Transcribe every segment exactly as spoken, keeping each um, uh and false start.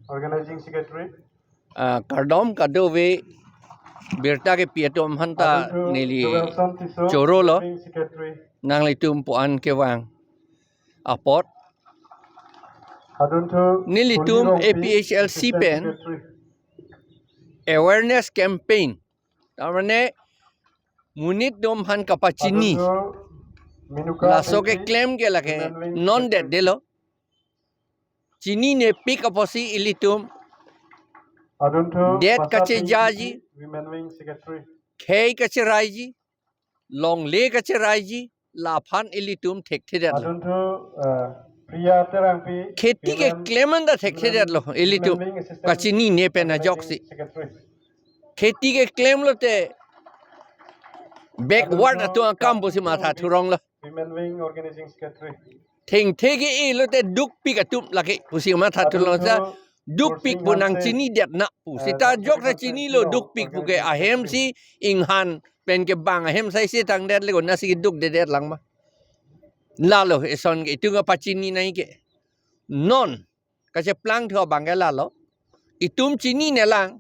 Organizing Secretary. Ah, kardom kadokave birta kepi atum aphanta Adun to neli Joelson Tisso, chorolo, Organizing Secretary. Nanglitum puan kevang apot. Adun to nelitum Purni Rongpi, A P H L C Assistant pen Secretary. Awareness campaign. Tarmane monit atum aphan kapachini. Adun to Menuka laso Beypi, keklem ke lake Women Wing non Secretary. Detdetlo. Chininepik apotsi ilitum Adun to det Basa kachejaji, Beypi, Women Wing Secretary. Khei kacheraiji, longle kacheraiji, laphan ilitum thekthedetlo. Adun to, uh, Priya Terangpi, kheti Women, keklem anta thekthedetlo, Women ilitum Wing Assistant kachinine pen Organizing ajoksi. Secretary. Kheti keklem lote backward atum akam pusi matha thuronglo. Women Wing Organizing Secretary. Thengthe ke-e lote dukpik atum lake pusi matha thuronglo. Adun to dukpik Kursing pu nang Hanse, chinidet na pu. Eh, sita jok ta Secretary chinilo of dukpik pu ke Organizing ahem Secretary. Si inghan pen ke bang ahem sai si tangdet le ko nasi dukdedet lang ma. Lalo eson ke itum kapachini nai ke. Non kacheplang thu abang ke lalo. Itum chinine lang.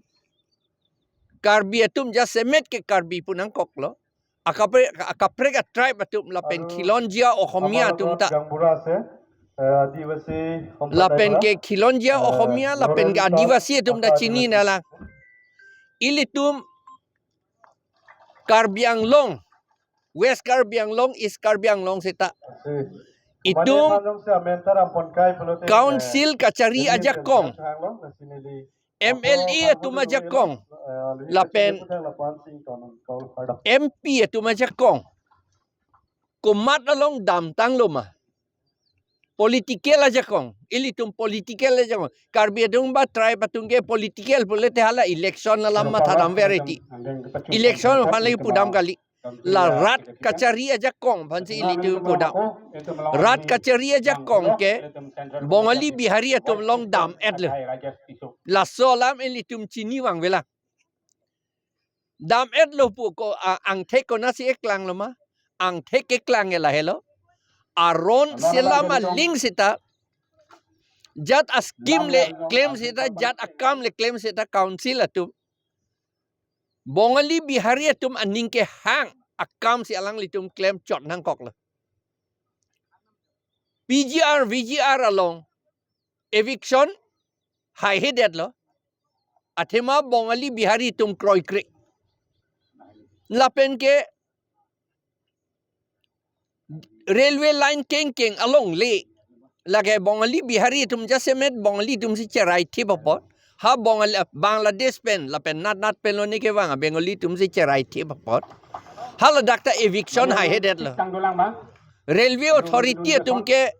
Karbi atum jasemet ke Karbi pu nangkoklo. Akapre-, akaprek a-tribe atum lapen Aro khilonjia Ohomia atum ta. Gaonbura ase, eh, Adivasi Lapen Hompatara, ke khilonjia eh, Ohomia lapen ke Royal Adivasi atum ta South chini Adivasi. Nala. Ilitum Karbi Anglong, West Karbi Anglong, East Karbi Anglong seta. Ase. Itum Mane Manjong se amen ta rampon kai pulote, eh, Council kachari Delhi ajakong. Hang Long, nasi neli M L A atum ajakong, lapen M P atum ajakong, komat along damtanglo ma? Political ajakong, ilitum political ajakong. Karbi atum ba tribe atum ke political pulote hala election alam mathadam verity. Election aphan lagi pudam kali. La rat kachari ajakong aphansi ilitum pudam. Rat kachari ajakong ke Bongali Bihari atum along dam-etlo. Laso alam ilitum chini vangvela. Dam-etlo pu ko, a, angthek konatsi eklanglo ma? Angthek keklang ke lahelo. Aron selam aling seta. Jat a-scheme le klem seta, jat akam le klem seta council atum. Bongali Bihari atum aning kehang akamsi alanglitum klemchot nangkoklo. P G R, V G R along eviction haihedetlo. Athema Bongali Bihari atum kroikre. Lapen ke railway line kengkeng along le. Lake Bongali Bihari atum jasemet Bongali atumsi cherai thip apot. Ha Bongali, ah, Bangladesh pen, lapen nat nat pen lone kevang a Bengali atumsi cherai thip apot. Haladak ta eviction haihedetlo. Railway authority atum ke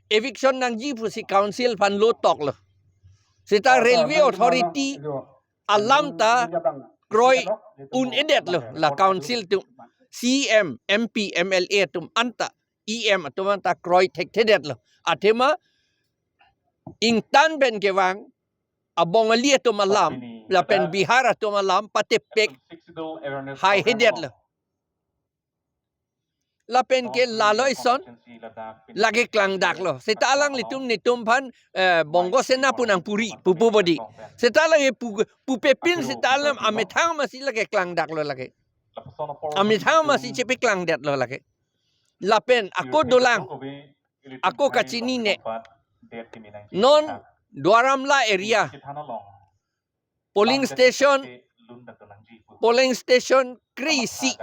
eviction nangji pusi council aphan lo toklo. Seta railway authority alam ta kroi un-edetlo la council atum, C M, M P, M L A atum anta, E M atum anta kroi thekthedetlo. Athema ingtan pen kevang a Bongali atum alam lapen Bihar atum alam patepek haihedetlo. Lapen ke lalo ison lake klangdaklo. Seta alanglitum netum aphan, eh, Bongo Sena pu nangpuri, pupu bodi. Seta lake pu, pupepin seta alam amethang masi lake klangdaklo lake. Amethang masi chepeklangdetlo lake. Lapen ako dolang, ako kachinine. Non Duar Amla area polling station, polling station kre-isi,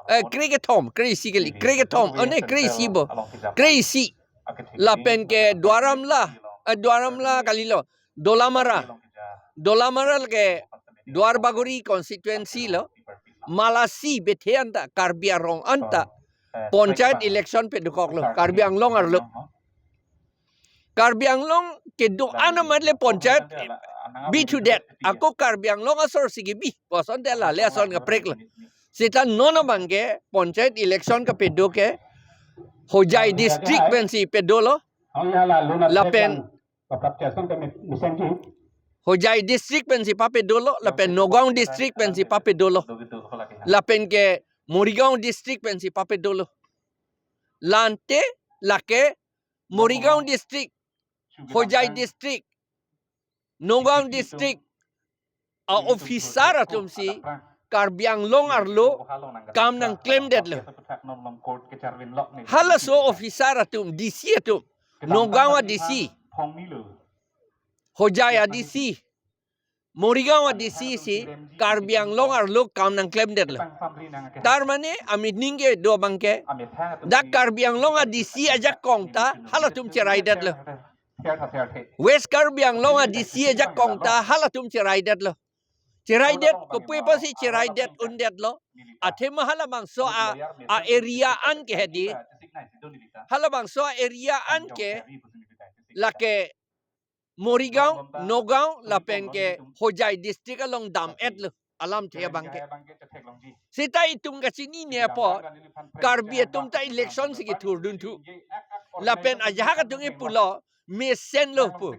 eh, kre-kethom, kre-isi kali, kre-kethom, oh, ne kre-isi bo, kre-isi. Lapen ke Duar Amla, eh, Duar Amla kalilo, Dolamara, Dolamara ke Duar Bagori constituency lo, Malasi Bethe anta, Karbi arong anta, panchayat election pedokoklo, Karbi Anglong arlo. Karbi Anglong kedo-an amat le panchayat bithudet. Ako Karbi Anglong asor si kebi, boson te la le ason kapreklo. Seta non abang ke panchayat election kapedo ke Hojai district pensi pedolo. Lapen Hojai district pensi papedolo, lapen Nagaon district pensi papedolo. Lapen ke Morigaon district pensi papedolo. Lante lake Morigaon district, Hojai district, Nagaon district a officer atum si Karbi Anglong arlo kam nangklemdetlo. Halaso officer atum, D C atum, Nagaon a D C, Hojai a D C, Morigaon a D C si Karbi Anglong arlo kam nangklemdetlo. Tar mane ameaning kedo abangke, dak Karbi Anglong a D C ajakong ta halatum cheraidetlo. West Karbi Anglong a D C ajakong ta halatum cheraidetlo. Cheraidet, kopi apotsi cheraidet undetlo? Athema halabangso a, a area an ke hedi. Halabangso a area an ke lake Morigaon, Nagaon, lapen ke Hojai district along dam-etlo alamthe abangke. Seta itum kachinine apot, Karbi atum ta election si kethurdun thu. Lapen ajahak atum ke pulo, mesenlo pu.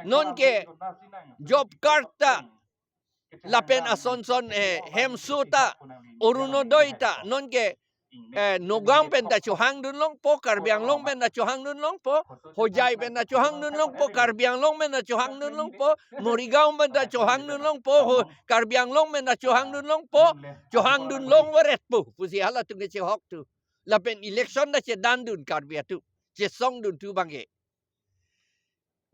Non ke job card ta, lapen asonson, eh, hemso ta, Orunodoi ta, non ke, eh, Nagaon pen ta chohangdun longpo, Karbi Anglong pen ta chohangdun longpo, Hojai pen ta chohangdun longpo, Karbi Anglong pen ta chohangdun longpo, Morigaon pen ta chohangdun longpo, ho, Karbi Anglong pen ta chohangdun longpo, chohangdun longvaretpo pusi halatum ke chehok thu. Lapen election ta chedandun Karbi atum, chesongdun thu abangke.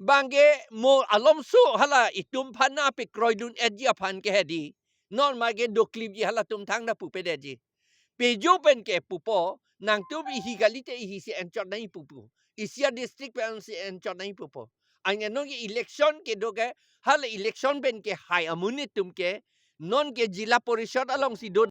Abangke mo alomso hala itum aphan nangpekroidun-etji aphan ke hedi. Non ma ke doklipji halatum thangta pupedetji. Pejo pen ke pupo, nangtum ihi kalite ihi si enchot nangji pupo. Isi a district pen si enchot nangji pupo. Anke non ke election kedo ke, hala election pen ke hai amonit atum ke, non ke Zilla Parishad alongsi do